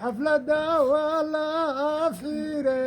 Xaflada waa la fiire,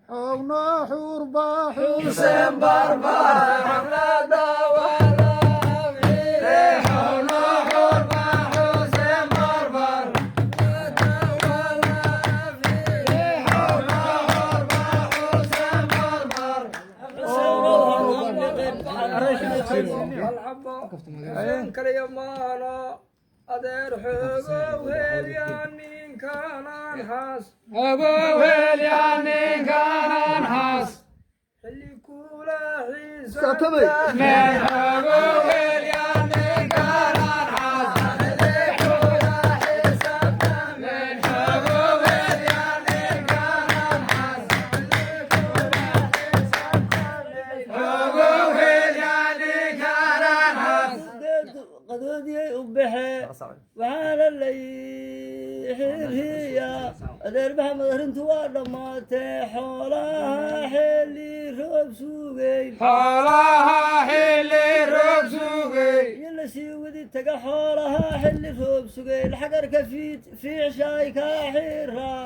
xogno xurba Xuseen Barbar. Kaliya maano adeer xoogow helyaa ninkanaan haas xilli kula xiisan. Qadoodiyay u baxee, waxaana la xirxiyaa adeer Maxamed. Arrintu waa dhammaatee, xoolaha xilli roob sugay iyo lasii wadi taga. Xoolaha xilli roob sugay, xagarka fiid fiicshaay kaa xiraa.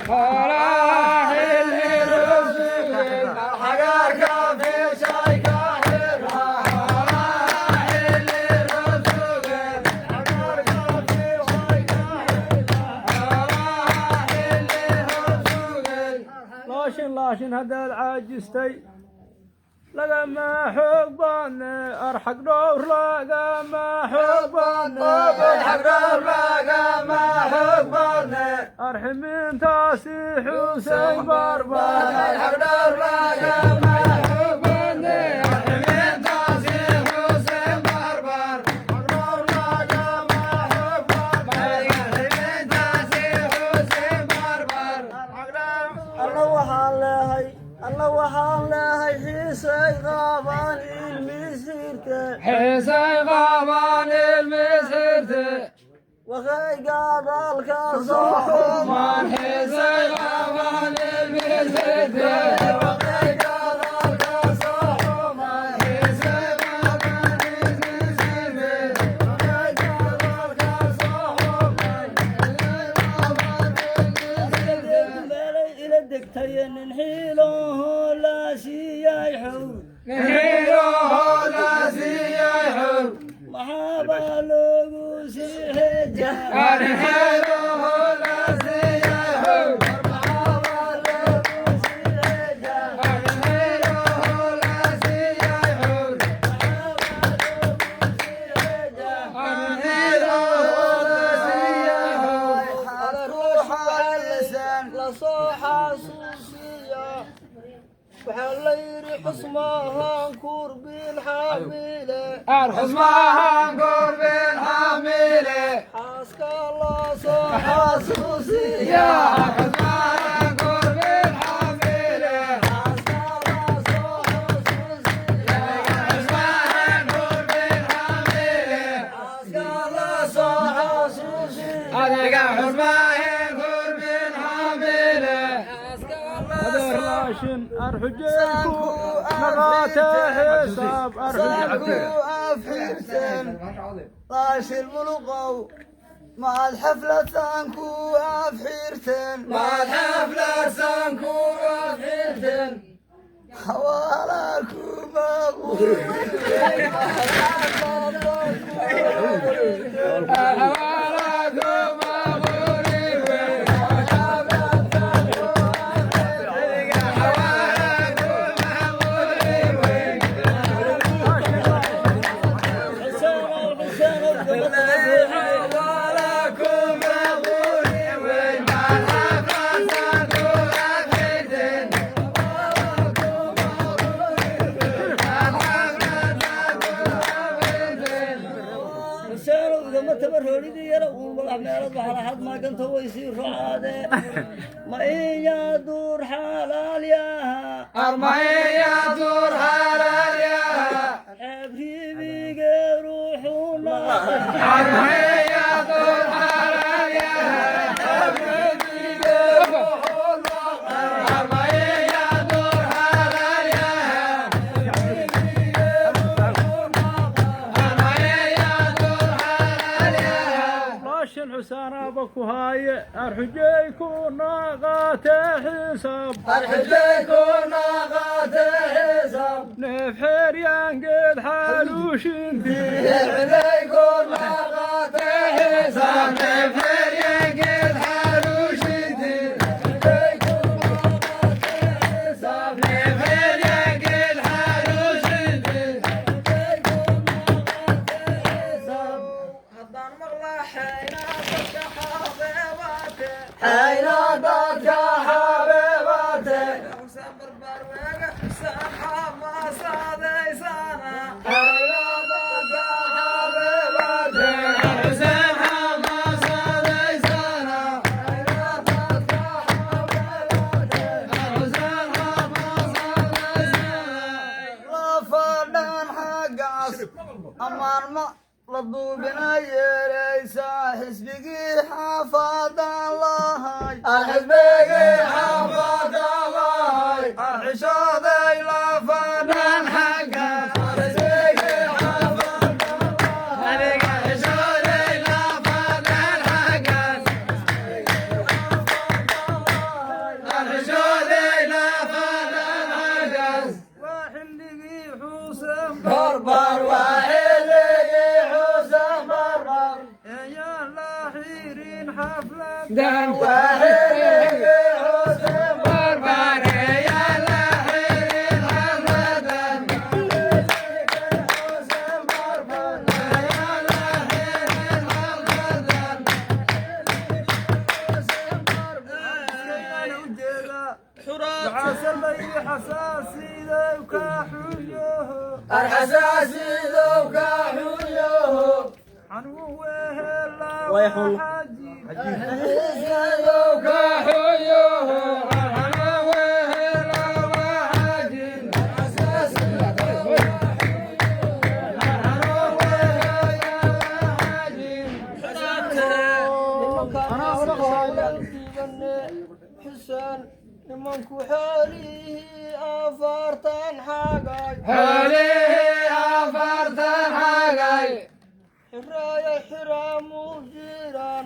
Laashin laashin haddaad caajistay, lagama xoog badne arxag dhowr, lagama xoog badne arximintaasi Xuseen Barbar. Alla waxaan leehay, alla waxaan leehay, xiisay qaabaan ilmisiirte, wakay gaadaalka soo xumaan. Meelay ila degtay nin xiilaho laa siiyay xow, maxaabaa loogu sii xeja? Lasoo xasuusiya waxaa la yidhi xusmaahan kurbin xamile, xaaska lasoo xasuusiya. Xaaska lasoo xasuusiya. Xaaska lasoo xasuusiya. Adeer laashin arxujeyku naqaatee xisaab Afxirteen laashil muluqow, maad xafladsan ku afxirteen, xawaala kuma. Xuseenow igama tabaroolidii yara uun madax meelad waxalaxad maaganta way sii rocaadee ma iyaa duur xalaal yaha xeebribige ruuxuna. Laashin xusaanaaba ku haaye arxujey ku naqaate xisaab neef xeeryaangeed xaaluushintii. Amaanma la duubina yeeraysaa xisbigii xaafadaan lahay Arxishooday lafaadhaan xagga. Waa xilligii Xuseen ayaan la xirin xaflad. Xuseen nimanku xoolihii 40 xagay xiraaya xiraamu jiraan.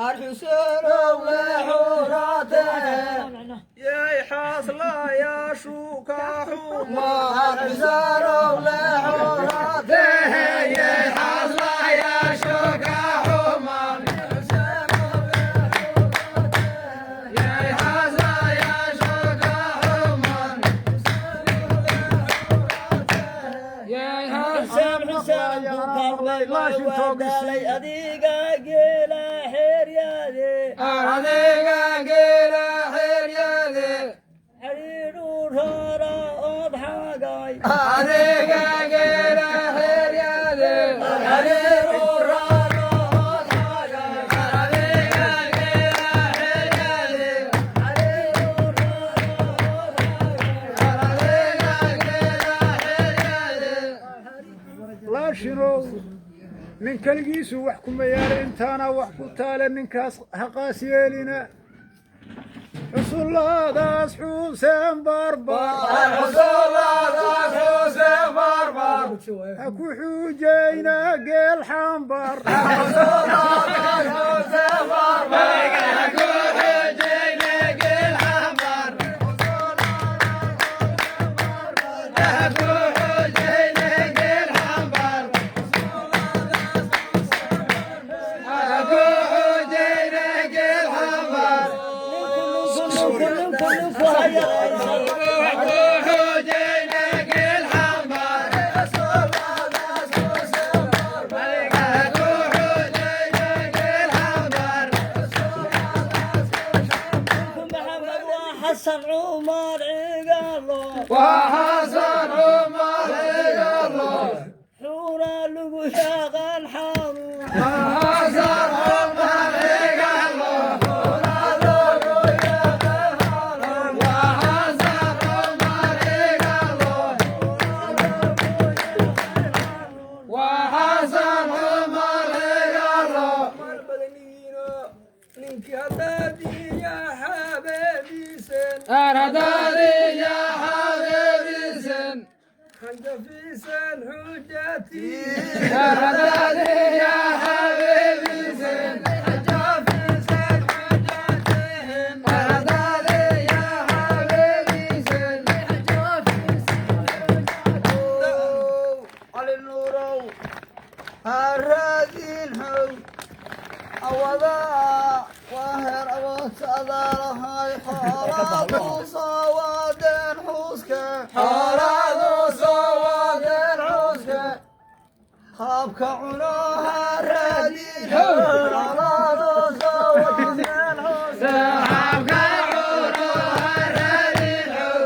Arxuseenow leexuuraate. Arxuseenow leexuuraate. Xuseen Xuseen dukaanlay waa daalay adiga geela xeeryaade xidhiidhu raara ood xagay. Laashinow nin keligiisu wax kuma yaala intaana wax ku taale ninkaas haqaas yeelina xusullaadaas Xuseen Barbar ha ku xuujayna geel xambar. Ninku ninku hayaraysan. Waa Xasan Cumar Xigalo. Xuura lagu yaqaan xanuun. Xasan Cumar Xigalo. Waa Xasan Cumar Xigalo. Waa Xasan Cumar Xigalo. Ninkii haddaadiya xabeebiisen. Aradaadiya xabeebisen. Xanjafiisen xujatii. Aradaadiya xabeebisen. Xanjafiisen xujatihim. Aradaadiya xabeebisen. Cali Nuurow, haraadin xow awadaa waa heer awoodsaadaalahay xoolaadu soo waadeen xuuske. Xoolaadu soo waadeen xuuske. Qaabka cuno haraadin xow xoolaadu soo waadeen xuuske. Saxaabka cuno haraadin xow.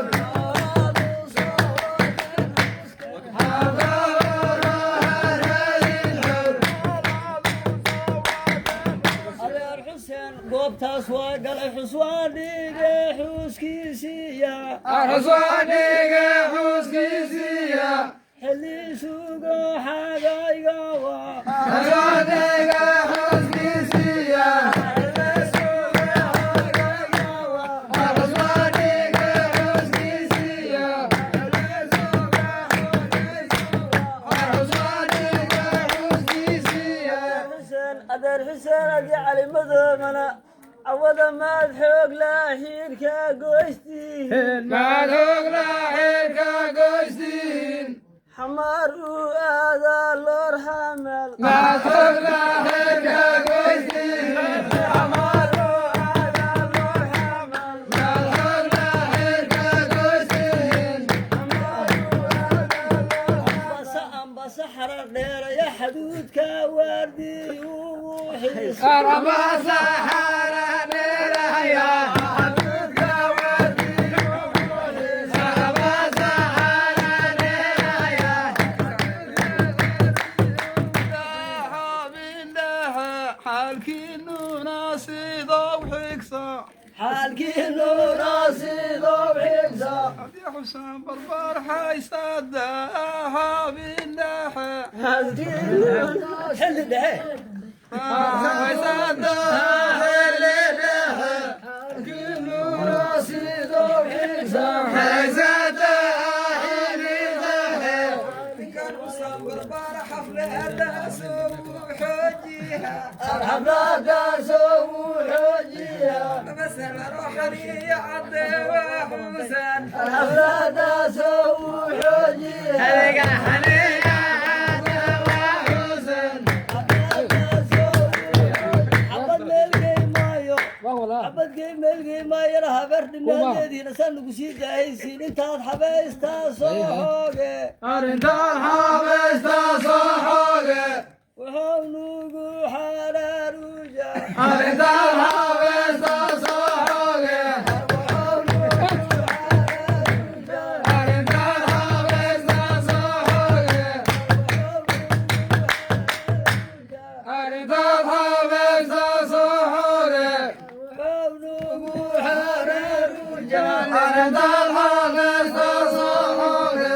Xaabka cuno haraadin xow. Adeer Xuseen goobtaas waa galay, xuswaan dhige xuuskiisiiya. Arxuswaaniga xuuskiisiya. Xilli sugo xagayga waa. Arxuswaaniga xuuskiisiya. Arxuswaaniga xuuskiisiya. Arxuswaaniga xuuskiisiya. Xuseen, adeer Xuseen adi Cali Madoobana cawada maad xoog laa xiirka goystiin. Maad hogla xeerka goystiin. Xamaar uu aadaa loor xamel. Maad hogla xeerka goystiin. Xamaar uu aadaa loor xamel. Maad hogla xeerka goystiin. Ambasa ambasa xarar dheeraya xaduudka waardi ugu xiis. Arabasa xara dheeraya. Xaduudka waardiyo Arabasa xara dheeraya. Xaalkiinuna sidoo xigsa. Xaalkiinuna sidoo xigsa. Haddii Xuseen barbar haysada habindhexe. Xaalkiinuna xilli dhexe. Haysada Xilli dhexe. Xaalkiinuna sidoo xigsa. Haysata xilli dhexe. Ninkan Xuseen barbar xaflada soo xoojiha. Xafladaas ugu xoojiya. Masala ruuxaniya cadde waa Xuseen. Xafladaas ugu xoojiya. Adiga xaniya cadda waa Xuseen. Xabad meelgey maayo. Xabadgey meelgey maayo habar dhinaadeediina saan nagu sii daaysiin intaad xabaystaa soo xooge. Arrintaan xabeesta soo xooge. Wuxuu nugu xaraaruja. Arrintaan xabeesta soo xooge. Arrintaan xabeesta soo xooge. Arrintaan xabeesta soo xooge. Wuxuu nugu xaraaruja. Arrintaan xabeesta soo xooge.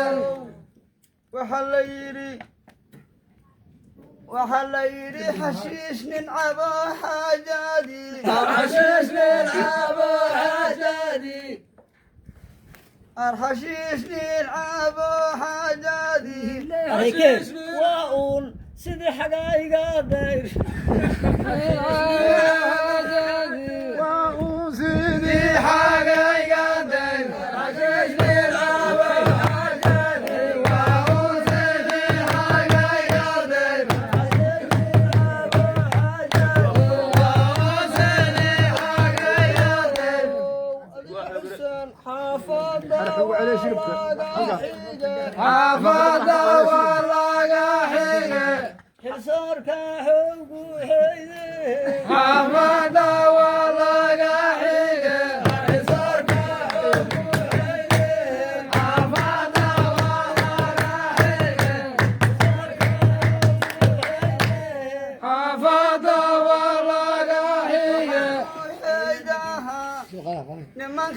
Waxaa la yidhi, waxaa la yidhi, xashiish nin cabo xaajaadii. Xashiish nin cabo xaajaadii. Xashiish nin cabo xaajaadii waa uun sidii xagayga dayr. Waa uu sidii Xagayga dayr. Xashiish nin cabo xaajaadii. Waa uu sidii xagayga dayr. Waa uu sidii xagayga dayr. Xuseen xaafada waa laga xige. Xaafadda waa laga xige. Xilsaarka xoogu xeyde. Xaafadda waa laga xige. Xilsaarka xoogu xeyde.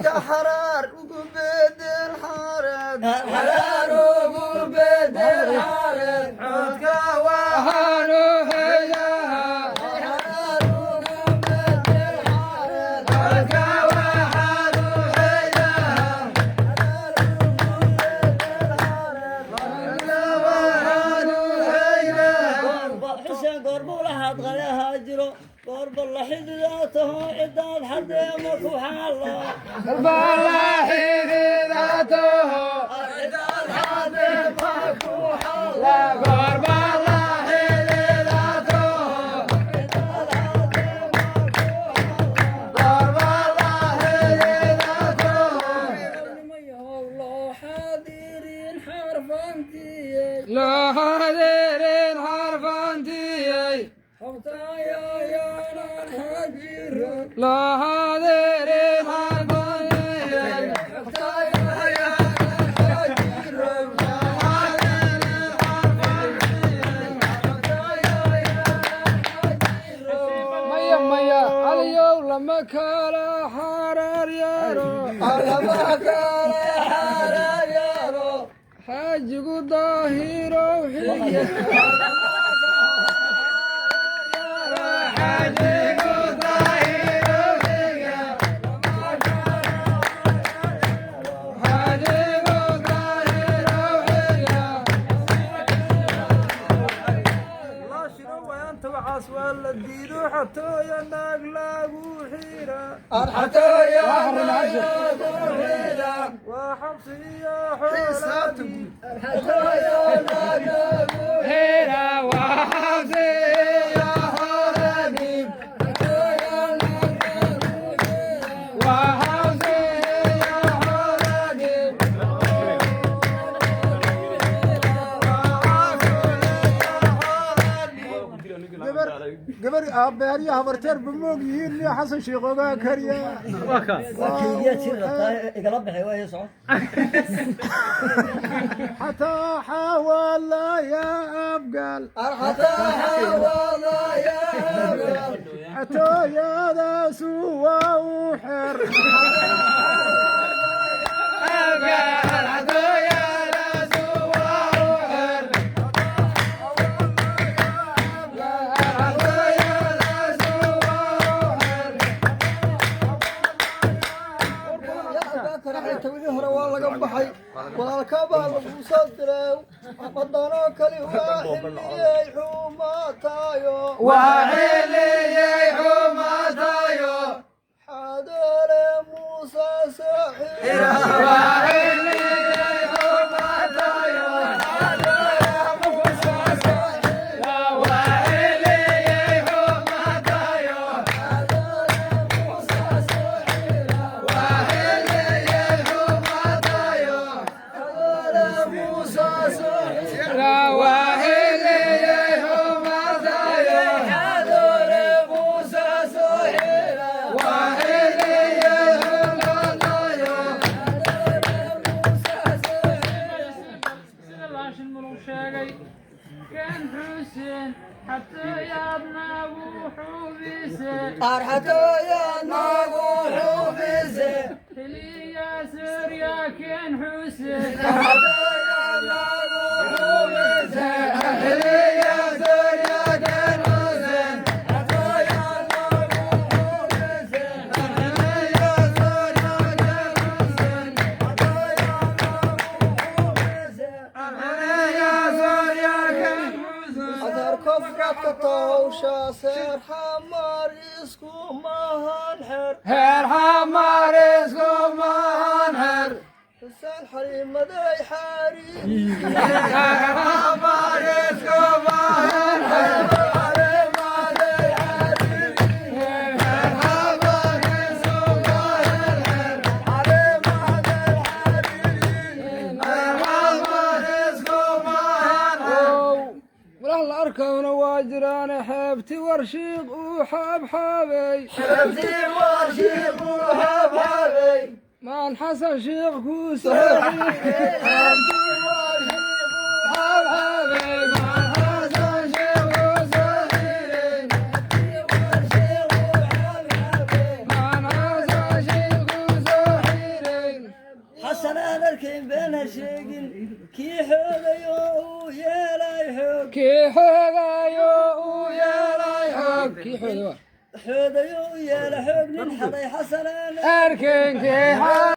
Codka xaraar ugu bedel xareed. Xaraar ugu bedel xareed. Codka waxaanu xigaha. Xaraar ugu bedel xareed. Codka waxaanu xigaha. Codka waxaanu xigaha. Xuseen goormuu lahaad qalehaa jiro goorba la xididaa taho cidaad xadee ma ku xaalo. Bala xididataho. Cidaad xadee ma ku xaalo. Goorba la xididataho. Cidaad xadee ma ku xaalo. Goorba la xididataho. Loo xaadirin xarfantiyey. Loo xaadirin xarfantiyey. Xogtayayaanan xajiro. Loo xaadirin xarfantiyey. Xogtayayaanan xajiro. Maya maya aliyow lama kala xaraar yaro. Lama kala xaraar yaro. Xaajigu daahirow xige. Xaajigu daahirow xige. Xaajigu daahirow xige. Xira waa xabsi iyo xoradib. Waa xabsi iyo xoradib. Gabar gabar aabbaariya habarteer ba moog yihiin miya Xasan Sheekh ogaa kariya. Waa keydiyaa jiri rabtaa igala baxay waa ii socon. Xataa xawaala yaa abgaal. Xatooyadaasu waa u xer. Tawidii hore waa laga baxay walaalkabaa lagu soo diray wadanoo kali waa xilliyey xumaatayo. Waa xilliyey xumaatayo. Xadoole Muuse saaxiib. Waa xilliyey xumaatayo. Waa xilliyey xumaatayo. Waa xilliyey xumaatayo. Waa xilliyey xumaatayo. Waa xilliyey xumaatayo. Sida laashin mulug sheegay kan Xuseen xatooyaadnaagu xubise. Arxatooyanagu xubise. Xiliyaa suurya ken Xuseen. Arxatooyanagu xubise. Xilliya suurya kan Xuseen. Arxatooyanagu xubise. Xilliya suurya kan Xuseen. Xilliya suurya kan Xuseen. Adeer kofradka towsha seer xamar isku mahan xer. Heer xamar isku mahan xer. Xuseen xariimaday xaari. Heer xamar isku mahan xer. Xariimaday xaari. Heer xamar isku mahan xer. Xariimaday xaari. Heer xamar isku mahan xer. Walaah la arkowna waa jiraane xeebti warshiiq uu xaabxaabay. Xeebtii warshiiq uu xaabxaabay. Maan Xasan Shiikh kuu soo Xeebtii warshiiq uu xaabxaabay maan Xasan Shiikh kuu soo xiray. Warshiiq uu xaabxaabay. Maan Xasan Shiikh kuu soo xiray. Kii xoogayo u yeelay xoog, kii xooday waa Xoodayo u yeela xoog nin xaday xasanaan. Erkenkii.